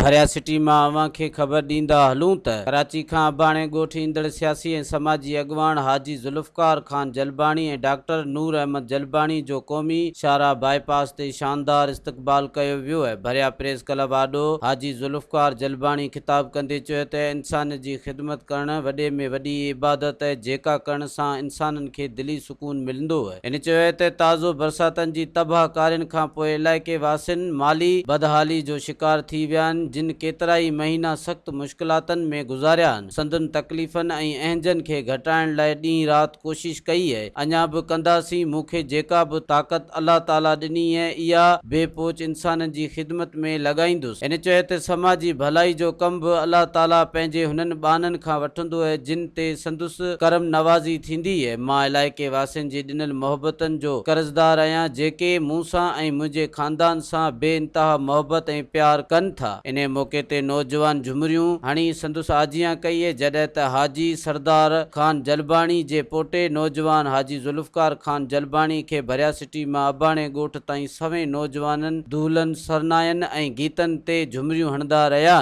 ڀريا city مان اوهان کي خبر ڏيندا هلون ته ڪراچي کان اباڻي ڳوٺ ايندڙ سياسي ۽ سماجي اڳواڻ حاجي ذوالفقار خان جلباڻي ۽ ڊاڪٽر نور احمد جلباڻي جو قومي شاهراهه بائي پاس تي شاندار استقبال ڪيو ويو ۽ ڀريا پريس ڪلب آڏو حاجي ذوالفقار جلباڻي خطاب ڪندي چيو ته انسان جي خدمت ڪرڻ وڏي ۾ وڏي عبادت جيڪا ڪرڻ سان انسانن کي دلي سڪون ملندو. هن چيو ته تازو برساتن جي تباهه ڪارين کانپوء علائقي واسين مالي بدحالي جو شڪار ٿي ويا آهن جن ڪيترائي مهينا سخت مشڪلاتن ۾ گذاريا آهن سندن تڪليفن ۽ اهنجن کي گهٽائڻ لاء ڏينهن رات ڪوشش ڪئي ۽ اڃا به ڪنداسين مون کي جيڪا به طاقت الله تعالي ڏني اها بي پهچ انسانن جي خدمت ۾ لڳائيندس. هن چيو ته سماجي ڀلائي جو ڪم به الله تعالي پنهنجي هنن ٻانهن کان وٺندو جن تي سندس ڪرم نوازي ٿيندي. مان علائقي واسين جي ڏنل محبتن جو قرضدار آهيان جيڪي مون سان ۽ منهنجي خاندان سان بي انتها محبت ۽ پيار ڪن ٿا. انهي موقعي تي نوجوان جهمريون هڻي سندس آجيان ڪئي جڏهن ته حاجي سردار خان جلباڻي جي پوٽي نوجوان حاجي ذوالفقار خان جلباڻي کي ڀريا سٽي مان اباڻي ڳوٺ تائين سوين نوجوانن دهلن، سرناين ۽ گيتن تي جهمريون هڻندا رهيا.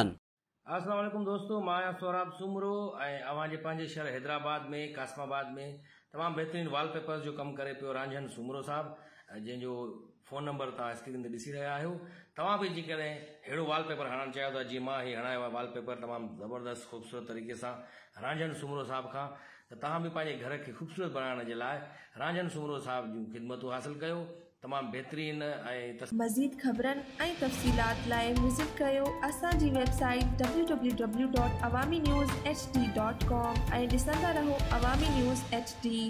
السلام عليڪم دوستو مان آهيان سهراب سومرو ۽ اوهان جي پنهنجي شهر حيدرآباد ۾ قاسم آباد ۾ تمام بهترين وال پيپرز جو ڪم ڪري پيو رانجهن سومرو صاحب جنهن جو فون نمبر توهان اسڪرين تي ڏسي رهيا آهيو توهان به جيڪڏهن ههڙو وال پيپر هڻائڻ چاهيو ٿا جيئن مان هي هڻايو آهي وال پيپر تمام زبردست خوبصورت طريقي سان رانجهن سومرو صاحب کان ته توهان به پنهنجي گهر کي خوبصورت بڻائڻ جي لاء رانجهن سومرو صاحب جون خدمتون حاصل ڪيو تمام بهترين ۽ مزيد خبرن ۽ تفصيلات لاء وزٽ ڪريو اسان جي website W W W dot Awami news H D dot com ۽ ڏسندا رهو عوامي نيوز ايڇ ڊي.